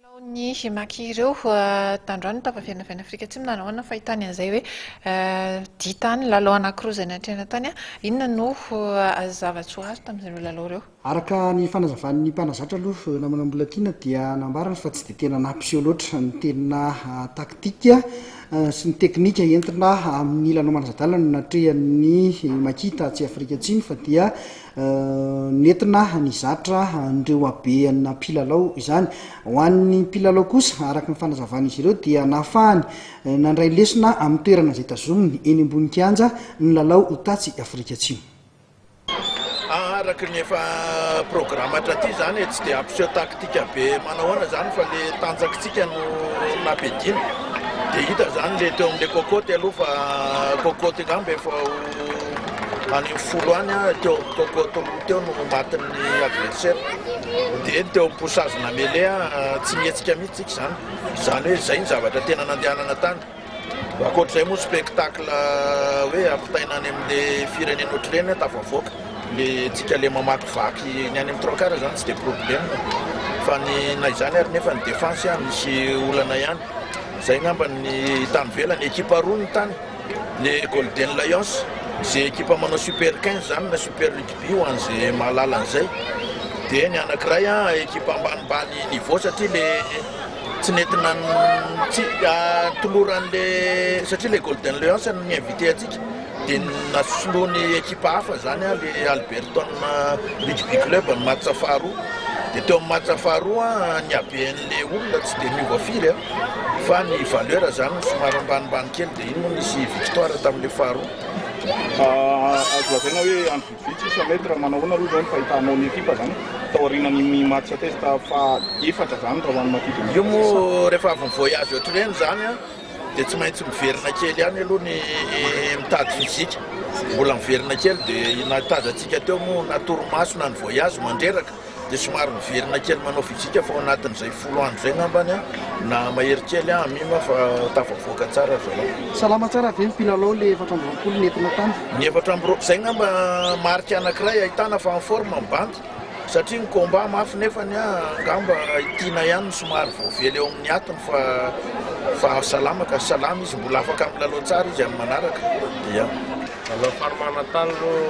Ny Maki ireo tandroany tafaverina avy any Afrika Atsimo, nanao ahoana ny fahitany an'izay hoe dita any lalao anankiroa izay natrehina tany? Inona no zava-tsoa azo tamin'ireo lalao ireo? Araka ny fanazavan'ny mpanazatra aloha, namana mbola tiana, dia nambarany fa tsy de tena nampiseho loatra ny tena taktika sy ny teknika entina amin'ny lalao manasa-dalana no natrehan'ny Maki tatsy Afrika Atsimo, fa dia nentina nizatra an'ireo habehana mpilalao izany. Ho an'ny mpilalao kosa, araka ny fanazavan'izy ireo, dia nahafahany nandray lesona amin'ny toerana izay tazominy eny ambony kianja ny lalao tatsy Afrika Atsimo. Araka ny efa programme hatraty zany e, tsy de ampiseho taktika be manahoana zany, fa le tanjakitsika no nampidina. De hita zany le teo am'le cocotte aloha, fa cocotte angamba efa ho any 10 any a, teo amin'ny cocotte roa teo no matin'ny adversaire. De teo amin'ny poussage na mêlée a, tsy mihetsika mihitsy tsika zany. Zany hoe zay ny zavatra tena nandehanana tany. Ankoatr'izay moa, spectacle hoe ampitaina any amin'le firenena ohatr'ireny, tafavoaka le tsika le mamakivaky ny any amin'ny trois quarts zany, tsy de problème. Fa ny na izany ary nefa ny défense a misy olana ihany. Zay ngamba ny tany velany. Équipe roa ny tany: le Golden Lions zay équipe manao Super 15 zany na Super Rugby ho an'zay mahalala an'izay, de ny anankiray a équipe ambanimbany niveau, satria le tsy nentina tsy toloran'le, satria le Golden Lions no ni-invité atsika, de nasoloany équipe hafa zany a, le Alberton Rugby Club ny match faharoa. De teo amin'ny match faharoa ny haben'le olona tsy de miova firy a, fa ny valeur zany somary ambanimbany kely. De iny moa nisy victoire tamin'le faharoa. Azo lazaina hoe andro vitsivitsy isa maître, manahoana aloha zao ny fahitanao ny ekipa zany taorian'ny match test fa efatra zany raha ho an'ny Maki de Io moa rehefa avy ny voyage ohatr'ireny zany a, de tsy maintsy miverina kely ihany aloha ny mitady physique, mbola miverina kely. De natady atsika teo moa na torimaso na ny voyage mandreraka, de somary miverina kely manao physique. Fa ao anatin'izay 10 andro zay ngambany a na mahery kely a mima fa tafavoaka tsara zalao. Salama tsara ve ny mpilalao le 24 nentina tany? Ny 24 zay ngamba marika anankiray ahitana fa en forme mibandy, satria ny combat mafy nefany a ngamba tiana ihany ny somary voavely eo amin'ny atony, fa salama ka, salama izy, mbola afaka milalao tsara izy amin'ny manaraka dia Lalao faromanana tany aloha.